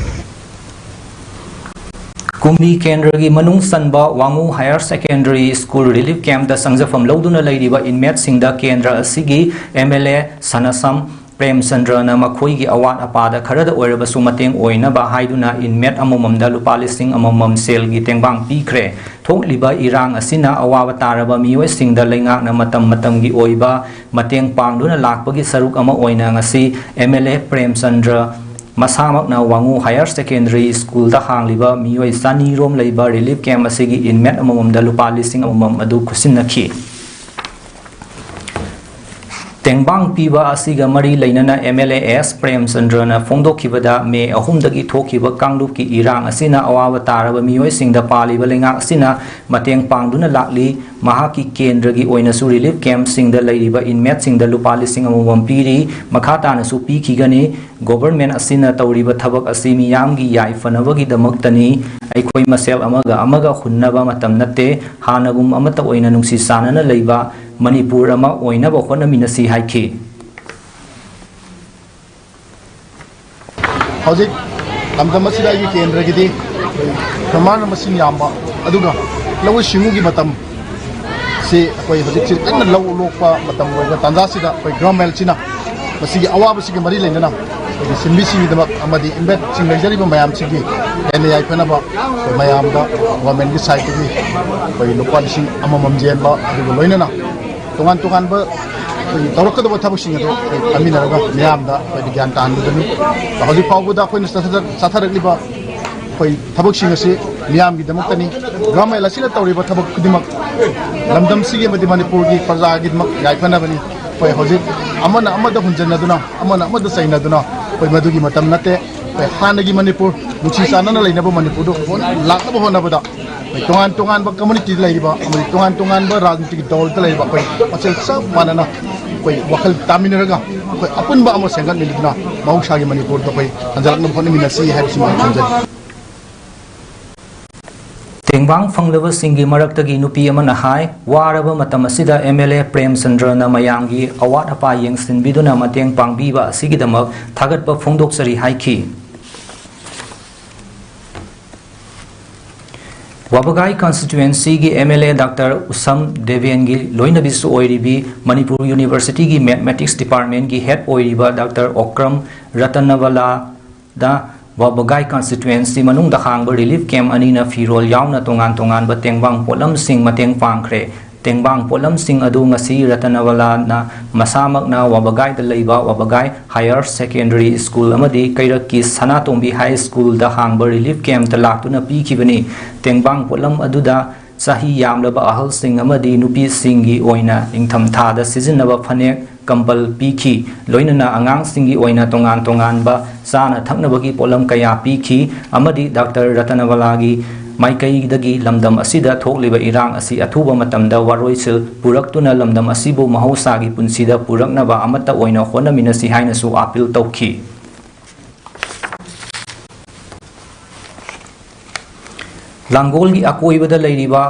ꯀꯨꯝꯕꯤ ꯀꯦꯟꯗ꯭ꯔꯒꯤ ꯃꯅꯨꯡ ꯆꯟꯕ ꯋꯥꯉꯨ Higher Secondary School relief campꯇ ꯆꯪꯖꯐꯝ ꯂꯧꯗꯨꯅ ꯂꯩꯔꯤꯕ inmateꯁꯤꯡꯗ ꯀꯦꯟꯗ꯭ꯔ ꯑꯁꯤꯒꯤ M L A ꯁꯅꯥꯁꯝ ꯄ꯭ꯔꯦꯝꯆꯟꯗ꯭ꯔꯅ ꯃꯈꯣꯏꯒꯤ ꯑꯋꯥꯠ ꯑꯄꯥꯗ ꯈꯔꯗ ꯑꯣꯏꯔꯕꯁꯨ ꯃꯇꯦꯡ ꯑꯣꯏꯅꯕ ꯍꯥꯏꯗꯨꯅ inmate ꯑꯃꯃꯝꯗ ꯂꯨꯄꯥ ꯂꯤꯁꯤꯡ ꯑꯃꯃꯝ ꯁꯦꯜꯒꯤ ꯇꯦꯡꯕꯥꯡ ꯄꯤꯈ꯭ꯔꯦ꯫ ꯊꯣꯛꯂꯤꯕ ꯏꯔꯥꯡ ꯑꯁꯤꯅ ꯑꯋꯥꯕ ꯇꯥꯔꯕ ꯃꯤꯑꯣꯏꯁꯤꯡꯗ ꯂꯩꯉꯥꯛꯅ ꯃꯇꯝ ꯃꯇꯝꯒꯤ ꯑꯣꯏꯕ ꯃꯇꯦꯡ ꯄꯥꯡꯗꯨꯅ ꯂꯥꯛꯄꯒꯤ ꯁꯔꯨꯛ ꯑꯃ ꯑꯣꯏꯅ ꯉꯁꯤ M L A Premchandra ꯃꯁꯥꯃꯛꯅ ꯋꯥꯉꯨ Higher Secondary Schoolꯗ ꯍꯥꯡꯂꯤꯕ ꯃꯤꯑꯣꯏ ꯆꯅꯤ ꯔꯣꯝ ꯂꯩꯕ relief camp ꯑꯁꯤꯒꯤ inmate ꯑꯃꯃꯝꯗ ꯂꯨꯄꯥ ꯂꯤꯁꯤꯡ ꯑꯃꯃꯝ ꯑꯗꯨ ꯈꯨꯠꯁꯤꯟꯅꯈꯤ꯫ ꯇꯦꯡꯕꯥꯡ ꯄꯤꯕ ꯑꯁꯤꯒ ꯃꯔꯤ ꯂꯩꯅꯅ M L A S ꯄ꯭ꯔꯦꯝꯆꯟꯗ꯭ꯔꯅ ꯐꯣꯡꯗꯣꯛꯈꯤꯕꯗ, ꯃꯦ ꯑꯍꯨꯝꯗꯒꯤ ꯊꯣꯛꯈꯤꯕ ꯀꯥꯡꯂꯨꯞꯀꯤ ꯏꯔꯥꯡ ꯑꯁꯤꯅ ꯑꯋꯥꯕ ꯇꯥꯔꯕ ꯃꯤꯑꯣꯏꯁꯤꯡꯗ ꯄꯥꯜꯂꯤꯕ ꯂꯩꯉꯥꯛ ꯑꯁꯤꯅ ꯃꯇꯦꯡ ꯄꯥꯡꯗꯨꯅ ꯂꯥꯛꯂꯤ꯫ ꯃꯍꯥꯛꯀꯤ ꯀꯦꯟꯗ꯭ꯔꯒꯤ ꯑꯣꯏꯅꯁꯨ relief campꯁꯤꯡꯗ ꯂꯩꯔꯤꯕ inmateꯁꯤꯡꯗ ꯂꯨꯄꯥ ꯂꯤꯁꯤꯡ ꯑꯃꯃꯝ ꯄꯤꯔꯤ, ꯃꯈꯥ ꯇꯥꯅꯁꯨ ꯄꯤꯈꯤꯒꯅꯤ꯫ Government ꯑꯁꯤꯅ ꯇꯧꯔꯤꯕ ꯊꯕꯛ ꯑꯁꯤ ꯃꯤꯌꯥꯝꯒꯤ ꯌꯥꯏꯐꯅꯕꯒꯤꯗꯃꯛꯇꯅꯤ꯫ ꯑꯩꯈꯣꯏ ꯃꯁꯦꯜ ꯑꯃꯒ ꯑꯃꯒ ꯍꯨꯟꯅꯕ ꯃꯇꯝ ꯅꯠꯇꯦ꯫ ꯍꯥꯟꯅꯒꯨꯝ ꯑꯃꯠꯇ ꯑꯣꯏꯅ ꯅꯨꯡꯁꯤ ꯆꯥꯟꯅꯅ ꯂꯩꯕ ꯃꯅꯤꯄꯨꯔ ꯑꯃ ꯑꯣꯏꯅꯕ ꯍꯣꯠꯅꯃꯤꯟꯅꯁꯤ ꯍꯥꯏꯈꯤ꯫ ꯍꯧꯖꯤꯛ ꯂꯝꯗꯝ ꯑꯁꯤꯗ ꯑꯩꯒꯤ ꯀꯦꯟꯗ꯭ꯔꯒꯤꯗꯤ ꯐꯥꯔꯃꯔꯅ ꯃꯁꯤꯡ ꯌꯥꯝꯕ, ꯑꯗꯨꯒ ꯂꯧꯎ ꯁꯤꯡꯎꯒꯤ ꯃꯇꯝ ꯁꯤ ꯑꯩꯈꯣꯏ ꯍꯧꯖꯤꯛꯁꯤ ꯀꯟꯅ ꯂꯧ ꯂꯣꯛꯄ ꯃꯇꯝ ꯑꯣꯏꯕ ꯇꯥꯟꯖꯥꯁꯤꯗ ꯑꯩꯈꯣꯏ ꯒ꯭ꯔꯥꯝ ꯃꯦꯜꯁꯤꯅ ꯃꯁꯤꯒꯤ ꯑꯋꯥꯕꯁꯤꯒ ꯃꯔꯤ ꯂꯩꯅꯅ ꯑꯩꯈꯣꯏꯒꯤ ꯁꯤꯟꯃꯤꯁꯤꯡꯒꯤꯗꯃꯛ ꯑꯃꯗꯤ ꯏꯟꯚꯦꯠꯁꯤꯡ ꯂꯩꯖꯔꯤꯕ ꯃꯌꯥꯝꯁꯤꯒꯤ ꯍꯦꯟꯅ ꯌꯥꯏꯐꯅꯕ ꯑꯩꯈꯣꯏ ꯃꯌꯥꯝꯗ ꯒꯣꯔꯃꯦꯟꯒꯤ ꯁꯥꯏꯠꯇꯒꯤ ꯑꯩꯈꯣꯏ ꯂꯨꯄꯥ ꯂꯤꯁꯤꯡ ꯑꯃꯃꯝ ꯌꯦꯟꯕ, ꯑꯗꯨꯒ ꯂꯣꯏꯅꯅ ꯇꯣꯉꯥꯟ ꯇꯣꯉꯥꯟꯕ ꯑꯩꯈꯣꯏꯒꯤ ꯇꯧꯔꯛꯀꯗꯕ ꯊꯕꯛꯁꯤꯡ ꯑꯗꯨ ꯑꯩꯈꯣꯏ ꯈꯟꯃꯤꯟꯅꯔꯒ ꯃꯤꯌꯥꯝꯗ ꯑꯩꯈꯣꯏꯗ ꯒ꯭ꯌꯥꯟ ꯇꯥꯍꯟꯕꯗꯨꯅꯤ꯫ ꯍꯧꯖꯤꯛ ꯐꯥꯎꯕꯗ ꯑꯩꯈꯣꯏꯅ ꯆꯠꯊꯗ-, ꯆꯠꯊꯔꯛꯂꯤꯕ ꯑꯩꯈꯣꯏ ꯊꯕꯛꯁꯤꯡ ꯑꯁꯤ ꯃꯤꯌꯥꯝꯒꯤꯗꯃꯛꯇꯅꯤ꯫ ꯒ꯭ꯔꯥꯝ ꯃꯦꯜ ꯑꯁꯤꯅ ꯇꯧꯔꯤꯕ ꯊꯕꯛ ꯈꯨꯗꯤꯡꯃꯛ ꯂꯝꯗꯝꯁꯤꯒꯤ ꯑꯃꯗꯤ ꯃꯅꯤꯄꯨꯔꯒꯤ ꯄ꯭ꯔꯖꯥꯒꯤꯗꯃꯛ ꯌꯥꯏꯐꯅꯕꯅꯤ꯫ ꯑꯩꯈꯣꯏ ꯍꯧꯖꯤꯛ ꯑꯃꯅ ꯑꯃꯗ ꯍꯨꯟꯖꯟꯅꯗꯨꯅ, ꯑꯃꯅ ꯑꯃꯗ ꯆꯩꯅꯗꯨꯅ ꯑꯩꯈꯣꯏ ꯃꯗꯨꯒꯤ ꯃꯇꯝ ꯅꯠꯇꯦ꯫ ꯑꯩꯈꯣꯏ ꯍꯥꯟꯅꯒꯤ ꯃꯅꯤꯄꯨꯔ, ꯅꯨꯡꯁꯤ ꯆꯥꯟꯅꯅ ꯂꯩꯅꯕ ꯃꯅꯤꯄꯨꯔꯗꯨ ꯍꯣꯠ-, ꯂꯥꯛꯅꯕ ꯍꯣꯠꯅꯕꯗ ꯑꯩꯈꯣꯏ ꯇꯣꯉꯥꯟ ꯇꯣꯉꯥꯟꯕ ꯀꯝꯃꯨꯅꯤꯇꯤꯗ ꯂꯩꯔꯤꯕ ꯑꯃꯗꯤ ꯇꯣꯉꯥꯟ ꯇꯣꯉꯥꯟꯕ ꯔꯥꯖꯅꯤꯇꯤꯒꯤ ꯗꯜꯗ ꯂꯩꯔꯤꯕ ꯑꯩꯈꯣꯏ ꯃꯁꯦꯜ ꯆꯞ ꯃꯥꯟꯅꯅ ꯑꯩꯈꯣꯏ ꯋꯥꯈꯜ ꯇꯥꯃꯤꯟꯅꯔꯒ ꯑꯩꯈꯣꯏ ꯑꯄꯨꯟꯕ ꯑꯃ ꯁꯦꯝꯒꯠꯃꯤꯟꯅꯗꯨꯅ ꯃꯍꯧꯁꯥꯒꯤ ꯃꯅꯤꯄꯨꯔꯗ ꯑꯩꯈꯣꯏ ꯍꯟꯖꯤꯜꯂꯛꯅꯕ ꯍꯣꯠꯅꯃꯤꯟꯅꯁꯤ ꯍꯥꯏꯕꯁꯤꯃ ꯊꯝꯖꯒꯦ꯫ ꯇꯦꯡꯕꯥꯡ ꯐꯪꯂꯕꯁꯤꯡꯒꯤ ꯃꯔꯛꯇꯒꯤ ꯅꯨꯄꯤ ꯑꯃꯅ ꯍꯥꯏ, ꯋꯥꯔꯕ ꯃꯇꯝ ꯑꯁꯤꯗ ꯑꯦꯝ ꯑꯦꯜ ꯑꯦ ꯄ꯭ꯔꯦꯝꯆꯟꯗ꯭ꯔꯅ ꯃꯌꯥꯝꯒꯤ ꯑꯋꯥꯠ ꯑꯄꯥ ꯌꯦꯡꯁꯤꯟꯕꯤꯗꯨꯅ ꯃꯇꯦꯡ ꯄꯥꯡꯕꯤꯕ ꯑꯁꯤꯒꯤꯗꯃꯛ ꯊꯥꯒꯠꯄ ꯐꯣꯡꯗꯣꯛꯆꯔꯤ ꯍꯥꯏꯈꯤ꯫ ꯋꯥꯕꯒꯥꯏ ꯀꯟꯁꯇꯤꯇ꯭ꯋꯦꯟꯁꯤꯒꯤ M L A doctor Usham ꯗꯦꯕꯦꯟꯒꯤ ꯂꯣꯏꯅꯕꯤꯁꯨ ꯑꯣꯏꯔꯤꯕꯤ ꯃꯅꯤꯄꯨꯔ ꯌꯨꯅꯤꯚꯔꯁꯤꯇꯤꯒꯤ ꯃꯦꯊꯃꯦꯇꯤꯛꯁ ꯗꯤꯄꯥꯔꯠꯃꯦꯟꯒꯤ ꯍꯦꯗ ꯑꯣꯏꯔꯤꯕ ꯗꯥꯛꯇꯔ ꯑꯣꯀ꯭ꯔꯝ ꯔꯇꯅꯕꯂꯥꯗ ꯋꯥꯕꯒꯥꯏ ꯀꯟꯁꯇꯤꯇ꯭ꯋꯦꯟꯁꯤ ꯃꯅꯨꯡꯗ ꯍꯥꯡꯕ ꯔꯤꯂꯤꯐ ꯀꯦꯝ ꯑꯅꯤꯅ ꯐꯤꯔꯣꯜ ꯌꯥꯎꯅ ꯇꯣꯉꯥꯟ ꯇꯣꯉꯥꯟꯕ ꯇꯦꯡꯕꯥꯡ ꯄꯣꯠꯂꯝꯁꯤꯡ ꯃꯇꯦꯡ ꯄꯥꯡꯈ꯭ꯔꯦ꯫ ꯇꯦꯡꯕꯥꯡ ꯄꯣꯠꯂꯝꯁꯤꯡ ꯑꯗꯨ ꯉꯁꯤ ꯔꯇꯅꯕꯂꯥꯅ ꯃꯁꯥꯃꯛꯅ ꯋꯥꯕꯒꯥꯏꯗ ꯂꯩꯕ ꯋꯥꯕꯒꯥꯏ ꯍꯥꯌꯔ ꯁꯦꯀꯦꯟꯗꯔꯤ ꯁ꯭ꯀꯨꯜ ꯑꯃꯗꯤ ꯀꯩꯔꯛꯀꯤ ꯁꯅꯥꯇꯣꯝꯕꯤ ꯍꯥꯏ ꯁ꯭ꯀꯨꯜꯗ ꯍꯥꯡꯕ ꯔꯤꯂꯤꯐ ꯀꯦꯝꯇ ꯂꯥꯛꯇꯨꯅ ꯄꯤꯈꯤꯕꯅꯤ꯫ ꯇꯦꯡꯕꯥꯡ ꯄꯣꯠꯂꯝ ꯑꯗꯨꯗ ꯆꯍꯤ ꯌꯥꯝꯂꯕ ꯑꯍꯜꯁꯤꯡ ꯑꯃꯗꯤ ꯅꯨꯄꯤꯁꯤꯡꯒꯤ ꯑꯣꯏꯅ ꯅꯤꯡꯊꯝꯊꯥꯗ ꯁꯤꯖꯤꯟꯅꯕ ꯐꯅꯦꯛ, ꯀꯝꯕꯜ ꯄꯤꯈꯤ꯫ ꯂꯣꯏꯅꯅ ꯑꯉꯥꯡꯁꯤꯡꯒꯤ ꯑꯣꯏꯅ ꯇꯣꯉꯥꯟ ꯇꯣꯉꯥꯟꯕ ꯆꯥꯅ ꯊꯛꯅꯕꯒꯤ ꯄꯣꯠꯂꯝ ꯀꯌꯥ ꯄꯤꯈꯤ ꯑꯃꯗꯤ ꯗꯥꯛꯇꯔ ꯔꯇꯅꯕꯂꯥꯒꯤ ꯃꯥꯏꯀꯩꯗꯒꯤ ꯂꯝꯗꯝ ꯑꯁꯤꯗ ꯊꯣꯛꯂꯤꯕ ꯏꯔꯥꯡ ꯑꯁꯤ ꯑꯊꯨꯕ ꯃꯇꯝꯗ ꯋꯥꯔꯣꯏꯁꯤꯜ ꯄꯨꯔꯛꯇꯨꯅ ꯂꯝꯗꯝ ꯑꯁꯤꯕꯨ ꯃꯍꯧꯁꯥꯒꯤ ꯄꯨꯟꯁꯤꯗ ꯄꯨꯔꯛꯅꯕ ꯑꯃꯠꯇ ꯑꯣꯏꯅ ꯍꯣꯠꯅꯃꯤꯟꯅꯁꯤ ꯍꯥꯏꯅꯁꯨ ꯑꯥꯄꯤꯜ ꯇꯧꯈꯤ꯫ ꯂꯥꯡꯒꯣꯜꯒꯤ ꯑꯀꯣꯏꯕꯗ ꯂꯩꯔꯤꯕ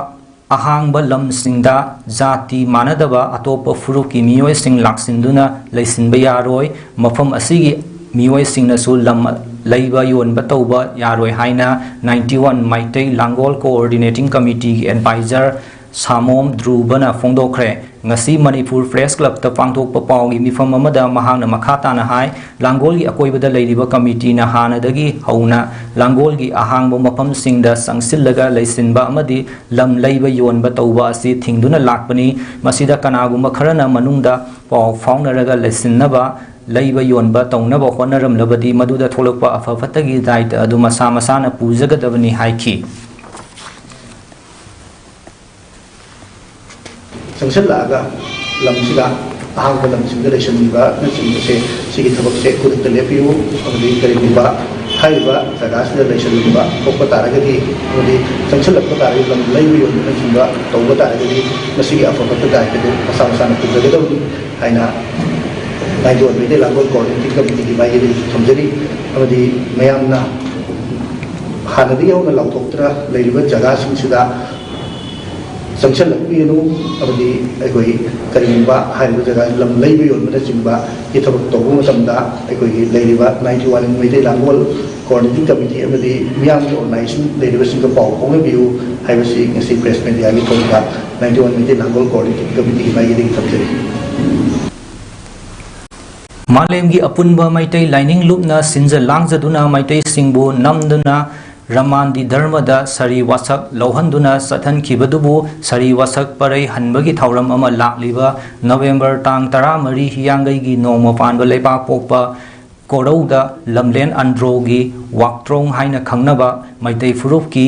ꯑꯍꯥꯡꯕ ꯂꯝꯁꯤꯡꯗ ꯖꯥꯇꯤ ꯃꯥꯟꯅꯗꯕ ꯑꯇꯣꯞꯄ ꯐꯨꯔꯨꯞꯀꯤ ꯃꯤꯑꯣꯏꯁꯤꯡ ꯂꯥꯛꯁꯤꯟꯗꯨꯅ ꯂꯩꯁꯤꯟꯕ ꯌꯥꯔꯣꯏ꯫ ꯃꯐꯝ ꯑꯁꯤꯒꯤ ꯃꯤꯑꯣꯏꯁꯤꯡꯅꯁꯨ ꯂꯝ ꯂꯩꯕ ꯌꯣꯟꯕ ꯇꯧꯕ ꯌꯥꯔꯣꯏ ꯍꯥꯏꯅ ninety one ꯃꯩꯇꯩ ꯂꯥꯡꯒꯣꯜ Coordinating Committeeꯒꯤ advisor ꯁꯥꯃꯣꯝ ꯙ꯭ꯔꯨꯕꯅ ꯐꯣꯡꯗꯣꯛꯈ꯭ꯔꯦ꯫ ꯉꯁꯤ ꯃꯅꯤꯄꯨꯔ Press Clubꯇ ꯄꯥꯡꯊꯣꯛꯄ ꯄꯥꯎꯒꯤ ꯃꯤꯐꯝ ꯑꯃꯗ ꯃꯍꯥꯛꯅ ꯃꯈꯥ ꯇꯥꯅ ꯍꯥꯏ, ꯂꯥꯡꯒꯣꯜꯒꯤ ꯑꯀꯣꯏꯕꯗ ꯂꯩꯔꯤꯕ committeeꯅ ꯍꯥꯟꯅꯗꯒꯤ ꯍꯧꯅ ꯂꯥꯡꯒꯣꯜꯒꯤ ꯑꯍꯥꯡꯕ ꯃꯐꯝꯁꯤꯡꯗ ꯆꯪꯁꯤꯜꯂꯒ ꯂꯩꯁꯤꯟꯕ ꯑꯃꯗꯤ ꯂꯝ ꯂꯩꯕ ꯌꯣꯟꯕ ꯇꯧꯕ ꯑꯁꯤ ꯊꯤꯡꯗꯨꯅ ꯂꯥꯛꯄꯅꯤ꯫ ꯃꯁꯤꯗ ꯀꯅꯥꯒꯨꯝꯕ ꯈꯔꯅ ꯃꯅꯨꯡꯗ ꯄꯥꯎ ꯐꯥꯎꯅꯔꯒ ꯂꯩꯁꯤꯟꯅꯕ, ꯂꯩꯕ ꯌꯣꯟꯕ ꯇꯧꯅꯕ ꯍꯣꯠꯅꯔꯝꯂꯕꯗꯤ ꯃꯗꯨꯗ ꯊꯣꯛꯂꯛꯄ ꯑꯐ ꯐꯠꯇꯒꯤ ꯗꯥꯏꯇ ꯑꯗꯨ ꯃꯁꯥ ꯃꯁꯥꯅ ꯄꯨꯖꯒꯗꯕꯅꯤ ꯍꯥꯏꯈꯤ꯫ ꯆꯪꯁꯤꯜꯂꯛꯑꯒ ꯂꯝꯁꯤꯗ ꯑꯍꯥꯡꯕ ꯂꯝꯁꯤꯡꯗ ꯂꯩꯁꯤꯟꯕꯤꯕꯅꯆꯤꯡꯕꯁꯦ, ꯁꯤꯒꯤ ꯊꯕꯛꯁꯦ ꯈꯨꯗꯛꯇ ꯂꯦꯞꯄꯤꯌꯨ꯫ ꯑꯃꯗꯤ ꯀꯔꯤꯒꯨꯝꯕ ꯍꯥꯏꯔꯤꯕ ꯖꯒꯥꯁꯤꯗ ꯂꯩꯁꯤꯟꯕ ꯊꯣꯛꯄ ꯇꯥꯔꯒꯗꯤ, ꯑꯃꯗꯤ ꯆꯪꯁꯤꯜꯂꯛꯄ ꯇꯥꯔꯒꯗꯤ, ꯂꯝ ꯂꯩꯕ ꯌꯣꯟꯕꯅꯆꯤꯡꯕ ꯇꯧꯕ ꯇꯥꯔꯒꯗꯤ, ꯃꯁꯤꯒꯤ ꯑꯐꯕ ꯐꯠꯇ ꯍꯥꯏꯕꯗꯨ ꯃꯁꯥ ꯃꯁꯥꯅ ꯄꯨꯖꯒꯗꯕꯅꯤ ꯍꯥꯏꯅ ꯅꯥꯏꯗꯣꯟ ꯃꯩꯇꯩ ꯂꯥꯡꯒꯣꯜ Coordinating Committeeꯒꯤ ꯃꯥꯏꯀꯩꯗꯒꯤꯁꯨ ꯊꯝꯖꯔꯤ꯫ ꯑꯃꯗꯤ ꯃꯌꯥꯝꯅ ꯍꯥꯟꯅꯗꯒꯤ ꯍꯧꯅ ꯂꯥꯎꯊꯣꯛꯇꯨꯅ ꯂꯩꯔꯤꯕ ꯖꯒꯥꯁꯤꯡꯁꯤꯗ ꯆꯪꯁꯤꯜꯂꯛꯄꯤꯒꯅꯨ꯫ ꯑꯃꯗꯤ ꯑꯩꯈꯣꯏ ꯀꯔꯤꯒꯨꯝꯕ ꯍꯥꯏꯔꯤꯕ ꯖꯒꯥ ꯂꯝ ꯂꯩꯕ ꯌꯣꯟꯕꯅꯆꯤꯡꯕꯒꯤ ꯊꯕꯛ ꯇꯧꯕ ꯃꯇꯝꯗ ꯑꯩꯈꯣꯏꯒꯤ ꯂꯩꯔꯤꯕ ninety one ꯃꯩꯇꯩ ꯂꯥꯡꯒꯣꯜ Coordinating Committee ꯑꯃꯗꯤ ꯃꯤꯌꯥꯝꯒꯤ organization ꯂꯩꯔꯤꯕꯁꯤꯡꯒ ꯄꯥꯎ ꯐꯥꯎꯅꯕꯤꯌꯨ ꯍꯥꯏꯕꯁꯤ ꯉꯁꯤ Press Mediaꯒꯤ ꯊꯣꯡꯗ ninety one ꯃꯩꯇꯩ ꯂꯥꯡꯒꯣꯜ Coordinating Committeeꯒꯤ ꯃꯥꯏꯀꯩꯗꯒꯤ ꯊꯝꯖꯔꯤ꯫ ꯃꯥꯂꯦꯝꯒꯤ ꯑꯄꯨꯟꯕ ꯃꯩꯇꯩ ꯂꯥꯏꯅꯤꯡ ꯂꯨꯞꯅ ꯁꯤꯟꯖ ꯂꯥꯡꯖꯗꯨꯅ ꯃꯩꯇꯩꯁꯤꯡꯕꯨ ꯅꯝꯗꯨꯅ ꯔꯃꯥꯟꯗꯤ ꯙꯔꯃꯗ ꯁꯥꯔꯤ ꯋꯥꯁꯛ ꯂꯧꯍꯟꯗꯨꯅ ꯆꯠꯍꯟꯈꯤꯕꯗꯨꯕꯨ ꯁꯥꯔꯤ ꯋꯥꯁꯛ ꯄꯔꯩ ꯍꯟꯕꯒꯤ ꯊꯧꯔꯝ ꯑꯃ ꯂꯥꯛꯂꯤꯕ ꯅꯕꯦꯝꯕꯔ ꯇꯥꯡ ꯇꯔꯥꯃꯔꯤ, ꯍꯤꯌꯥꯡꯒꯩꯒꯤ ꯅꯣꯡꯃ ꯄꯥꯟꯕ ꯂꯩꯕꯥꯛꯄꯣꯛꯄ ꯀꯣꯔꯧꯗ ꯂꯝꯂꯦꯟ ꯑꯟꯗ꯭ꯔꯣꯒꯤ ꯋꯥꯛꯇ꯭ꯔꯣꯡ ꯍꯥꯏꯅ ꯈꯪꯅꯕ ꯃꯩꯇꯩ ꯐꯨꯔꯨꯞꯀꯤ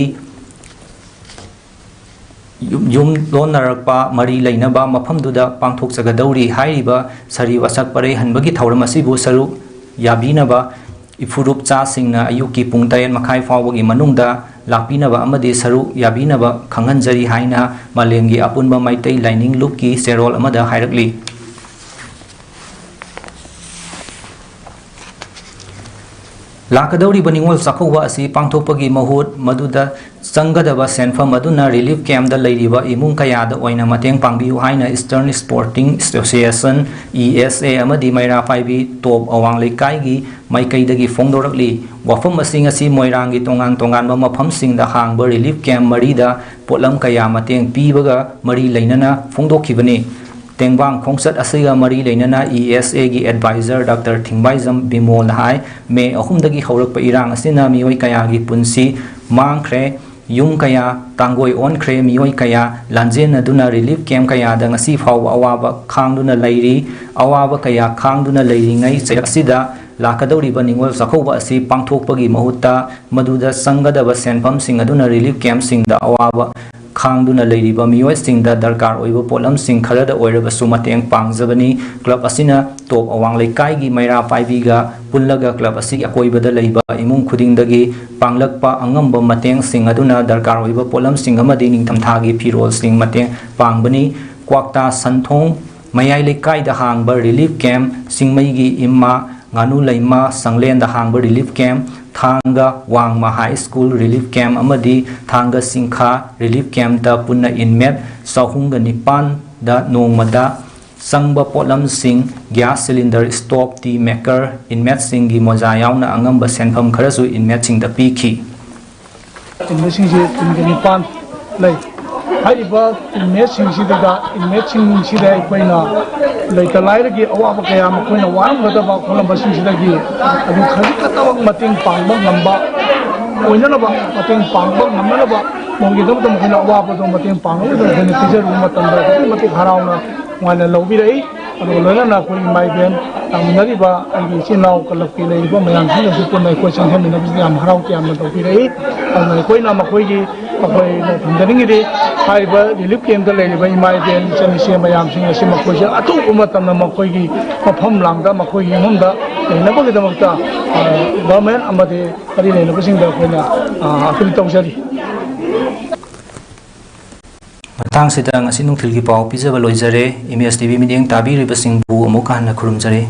ꯌꯨꯝ-, ꯌꯨꯝꯂꯣꯟꯅꯔꯛꯄ ꯃꯔꯤ ꯂꯩꯅꯕ ꯃꯐꯝꯗꯨꯗ ꯄꯥꯡꯊꯣꯛꯆꯒꯗꯧꯔꯤ꯫ ꯍꯥꯏꯔꯤꯕ ꯁꯥꯔꯤ ꯋꯥꯁꯛ ꯄꯔꯩ ꯍꯟꯕꯒꯤ ꯊꯧꯔꯝ ꯑꯁꯤꯕꯨ ꯁꯔꯨꯛ ꯌꯥꯕꯤꯅꯕ ꯏꯐꯨꯔꯨꯞꯆꯥꯁꯤꯡꯅ ꯑꯌꯨꯛꯀꯤ ꯄꯨꯡ ꯇꯔꯦꯠ ꯃꯈꯥꯏ ꯐꯥꯎꯕꯒꯤ ꯃꯅꯨꯡꯗ ꯂꯥꯛꯄꯤꯅꯕ ꯑꯃꯗꯤ ꯁꯔꯨꯛ ꯌꯥꯕꯤꯅꯕ ꯈꯪꯍꯟꯖꯔꯤ ꯍꯥꯏꯅ ꯃꯥꯂꯦꯝꯒꯤ ꯑꯄꯨꯟꯕ ꯃꯩꯇꯩ ꯂꯥꯏꯅꯤꯡ ꯂꯨꯞꯀꯤ ꯆꯦꯔꯣꯜ ꯑꯃꯗ ꯍꯥꯏꯔꯛꯂꯤ꯫ ꯂꯥꯛꯀꯗꯧꯔꯤꯕ ꯅꯤꯉꯣꯜ ꯆꯥꯛꯀꯧꯕ ꯑꯁꯤ ꯄꯥꯡꯊꯣꯛꯄꯒꯤ ꯃꯍꯨꯠ, ꯃꯗꯨꯗ ꯆꯪꯒꯗꯕ ꯁꯦꯟꯐꯝ ꯑꯗꯨꯅ relief camp ꯗ ꯂꯩꯔꯤꯕ ꯏꯃꯨꯡ ꯀꯌꯥꯗ ꯑꯣꯏꯅ ꯃꯇꯦꯡ ꯄꯥꯡꯕꯤꯌꯨ ꯍꯥꯏꯅ Eastern Sporting Association, E S A, ꯑꯃꯗꯤ ꯃꯩꯔꯥ ꯄꯥꯏꯕꯤ ꯇꯣꯞ ꯑꯋꯥꯡ ꯂꯩꯀꯥꯏꯒꯤ ꯃꯥꯏꯀꯩꯗꯒꯤ ꯐꯣꯡꯗꯣꯔꯛꯂꯤ꯫ ꯋꯥꯐꯝ ꯑꯁꯤ ꯉꯁꯤ ꯃꯣꯏꯔꯥꯡꯒꯤ ꯇꯣꯉꯥꯟ ꯇꯣꯉꯥꯟꯕ ꯃꯐꯝꯁꯤꯡꯗ ꯍꯥꯡꯕ relief camp ꯃꯔꯤꯗ ꯄꯣꯠꯂꯝ ꯀꯌꯥ ꯃꯇꯦꯡ ꯄꯤꯕꯒ ꯃꯔꯤ ꯂꯩꯅꯅ ꯐꯣꯡꯗꯣꯛꯈꯤꯕꯅꯤ꯫ ꯇꯦꯡꯕꯥꯡ ꯈꯣꯡꯆꯠ ꯑꯁꯤꯒ ꯃꯔꯤ ꯂꯩꯅꯅ E S A ꯒꯤ advisor Doctor ꯊꯤꯡꯕꯥꯏꯖꯝ ꯕꯤꯃꯣꯜꯅ ꯍꯥꯏ, ꯃꯦ ꯑꯍꯨꯝꯗꯒꯤ ꯍꯧꯔꯛꯄ ꯏꯔꯥꯡ ꯑꯁꯤꯅ ꯃꯤꯑꯣꯏ ꯀꯌꯥꯒꯤ ꯄꯨꯟꯁꯤ ꯃꯥꯡꯈ꯭ꯔꯦ, ꯌꯨꯝ ꯀꯌꯥ ꯇꯥꯡꯒꯣꯏ ꯑꯣꯟꯈ꯭ꯔꯦ, ꯃꯤꯑꯣꯏ ꯀꯌꯥ ꯂꯥꯟꯖꯦꯟꯅꯗꯨꯅ relief camp ꯀꯌꯥꯗ ꯉꯁꯤ ꯐꯥꯎꯕ ꯑꯋꯥꯕ ꯈꯥꯡꯗꯨꯅ ꯂꯩꯔꯤ꯫ ꯑꯋꯥꯕ ꯀꯌꯥ ꯈꯥꯡꯗꯨꯅ ꯂꯩꯔꯤꯉꯩ ꯆꯩꯔꯛ ꯑꯁꯤꯗ ꯂꯥꯛꯀꯗꯧꯔꯤꯕ ꯅꯤꯉꯣꯜ ꯆꯥꯛꯀꯧꯕ ꯑꯁꯤ ꯄꯥꯡꯊꯣꯛꯄꯒꯤ ꯃꯍꯨꯠꯇ, ꯃꯗꯨꯗ ꯆꯪꯒꯗꯕ ꯁꯦꯟꯐꯝꯁꯤꯡ ꯑꯗꯨꯅ relief camp ꯁꯤꯡꯗ ꯑꯋꯥꯕ ꯈꯥꯡꯗꯨꯅ ꯂꯩꯔꯤꯕ ꯃꯤꯑꯣꯏꯁꯤꯡꯗ ꯗꯔꯀꯥꯔ ꯑꯣꯏꯕ ꯄꯣꯠꯂꯝꯁꯤꯡ ꯈꯔꯗ ꯑꯣꯏꯔꯕꯁꯨ ꯃꯇꯦꯡ ꯄꯥꯡꯖꯕꯅꯤ꯫ Club ꯑꯁꯤꯅ ꯇꯣꯞ ꯑꯋꯥꯡ ꯂꯩꯀꯥꯏꯒꯤ ꯃꯩꯔꯥ ꯄꯥꯏꯕꯤꯒ ꯄꯨꯜꯂꯒ club ꯑꯁꯤꯒꯤ ꯑꯀꯣꯏꯕꯗ ꯂꯩꯕ ꯏꯃꯨꯡ ꯈꯨꯗꯤꯡꯗꯒꯤ ꯄꯥꯡꯂꯛꯄ ꯑꯉꯝꯕ ꯃꯇꯦꯡꯁꯤꯡ ꯑꯗꯨꯅ ꯗꯔꯀꯥꯔ ꯑꯣꯏꯕ ꯄꯣꯠꯂꯝꯁꯤꯡ ꯑꯃꯗꯤ ꯅꯤꯡꯊꯝꯊꯥꯒꯤ ꯐꯤꯔꯣꯜꯁꯤꯡ ꯃꯇꯦꯡ ꯄꯥꯡꯕꯅꯤ꯫ ꯀ꯭ꯋꯥꯛꯇꯥ ꯁꯟꯊꯣꯡ ꯃꯌꯥꯏ ꯂꯩꯀꯥꯏꯗ ꯍꯥꯡꯕ relief camp, ꯆꯤꯡꯃꯩꯒꯤ ꯏꯃꯥ ꯉꯥꯅꯨ ꯂꯩꯃ ꯁꯪꯂꯦꯟꯗ ꯍꯥꯡꯕ relief camp, ꯊꯥꯡꯒ ꯋꯥꯡꯃ High School relief camp ꯑꯃꯗꯤ ꯊꯥꯡꯒ ꯆꯤꯡꯈꯥ relief camp ꯇ ꯄꯨꯟꯅ inmate ꯆꯍꯨꯝꯒ ꯅꯤꯄꯥꯟꯗ ꯅꯣꯡꯃꯗ ꯆꯪꯕ ꯄꯣꯠꯂꯝꯁꯤꯡ, gas cylinder, stove, tea maker, inmate ꯁꯤꯡꯒꯤ ꯃꯣꯖꯥ ꯌꯥꯎꯅ ꯑꯉꯝꯕ ꯁꯦꯟꯐꯝ ꯈꯔꯁꯨ inmate ꯁꯤꯡꯗ ꯄꯤꯈꯤ꯫ Inmate ꯁꯤꯡꯁꯤ ꯀꯨꯟꯒ ꯅꯤꯄꯥꯟ ꯂꯩ꯫ ꯍꯥꯏꯔꯤꯕ inmate ꯁꯤꯡꯁꯤꯗ, inmate ꯁꯤꯡꯁꯤꯗ ꯑꯩꯈꯣꯏꯅ ꯂꯩꯇ ꯂꯥꯏꯔꯒꯤ ꯑꯋꯥꯕ ꯀꯌꯥ, ꯃꯈꯣꯏꯅ ꯋꯥꯔꯝꯒꯗꯕ ꯈꯣꯠꯂꯝꯕꯁꯤꯡꯁꯤꯗꯒꯤ ꯑꯗꯨ ꯈꯖꯤꯛ ꯈꯛꯇꯃꯛ ꯃꯇꯦꯡ ꯄꯥꯡꯕ ꯉꯝꯕ ꯑꯣꯏꯅꯅꯕ, ꯃꯇꯦꯡ ꯄꯥꯡꯕ ꯉꯝꯅꯅꯕ ꯃꯣꯏꯒꯤꯗꯃꯛꯇ ꯃꯈꯣꯏꯅ ꯑꯋꯥꯕꯗꯣ ꯃꯇꯦꯡ ꯄꯥꯡꯅꯕꯒꯤꯗꯃꯛꯇ ꯑꯩꯈꯣꯏꯅ ꯄꯤꯖꯔꯨꯕ ꯃꯇꯝꯗ ꯑꯗꯨꯛꯀꯤ ꯃꯇꯤꯛ ꯍꯔꯥꯎꯅ ꯅꯨꯡꯉꯥꯏꯅ ꯂꯧꯕꯤꯔꯛꯏ꯫ ꯑꯗꯨꯒ ꯂꯣꯏꯅꯅ ꯑꯩꯈꯣꯏꯒꯤ ꯏꯃꯥ ꯏꯕꯦꯟ ꯇꯥꯃꯤꯟꯅꯔꯤꯕ ꯑꯩꯒꯤ ꯏꯆꯤꯜ ꯏꯅꯥꯎ club ꯀꯤ ꯂꯩꯔꯤꯕ ꯃꯌꯥꯝꯁꯤꯡꯅꯁꯨ ꯄꯨꯟꯅ ꯑꯩꯈꯣꯏ ꯆꯪꯁꯤꯟꯃꯤꯟꯅꯕꯁꯤꯗ ꯌꯥꯝ ꯍꯔꯥꯎ ꯇꯌꯥꯝꯅ ꯇꯧꯕꯤꯔꯛꯏ꯫ ꯑꯗꯨꯅ ꯑꯩꯈꯣꯏꯅ ꯃꯈꯣꯏꯒꯤ, ꯑꯩꯈꯣꯏꯅ ꯊꯝꯖꯅꯤꯡꯉꯤꯗꯤ, ꯍꯥꯏꯔꯤꯕ relief camp ꯇ ꯂꯩꯔꯤꯕ ꯏꯃꯥ ꯏꯕꯦꯟ ꯏꯆꯟ ꯏꯆꯦ ꯃꯌꯥꯝꯁꯤꯡ ꯑꯁꯤ ꯃꯈꯣꯏꯁꯦ ꯑꯊꯨꯕ ꯃꯇꯝꯗ ꯃꯈꯣꯏꯒꯤ ꯃꯐꯝ ꯂꯥꯡꯗ, ꯃꯈꯣꯏꯒꯤ ꯌꯨꯝꯐꯝꯗ ꯂꯩꯅꯕꯒꯤꯗꯃꯛꯇ, ꯑ, government ꯑꯃꯗꯤ ꯃꯔꯤ ꯂꯩꯅꯕꯁꯤꯡꯗ ꯑꯩꯈꯣꯏꯅ, ꯑ, appeal ꯇꯧꯖꯔꯤ꯫ ꯃꯇꯥꯡꯁꯤꯗ ꯉꯁꯤ ꯅꯨꯡꯊꯤꯜꯒꯤ ꯄꯥꯎ ꯄꯤꯖꯕ ꯂꯣꯏꯖꯔꯦ꯫ M S T V ꯃꯤꯠꯌꯦꯡ ꯇꯥꯕꯤꯔꯤꯕꯁꯤꯡꯕꯨ ꯑꯃꯨꯛ ꯍꯟꯅ ꯈꯨꯔꯨꯝꯖꯔꯤ꯫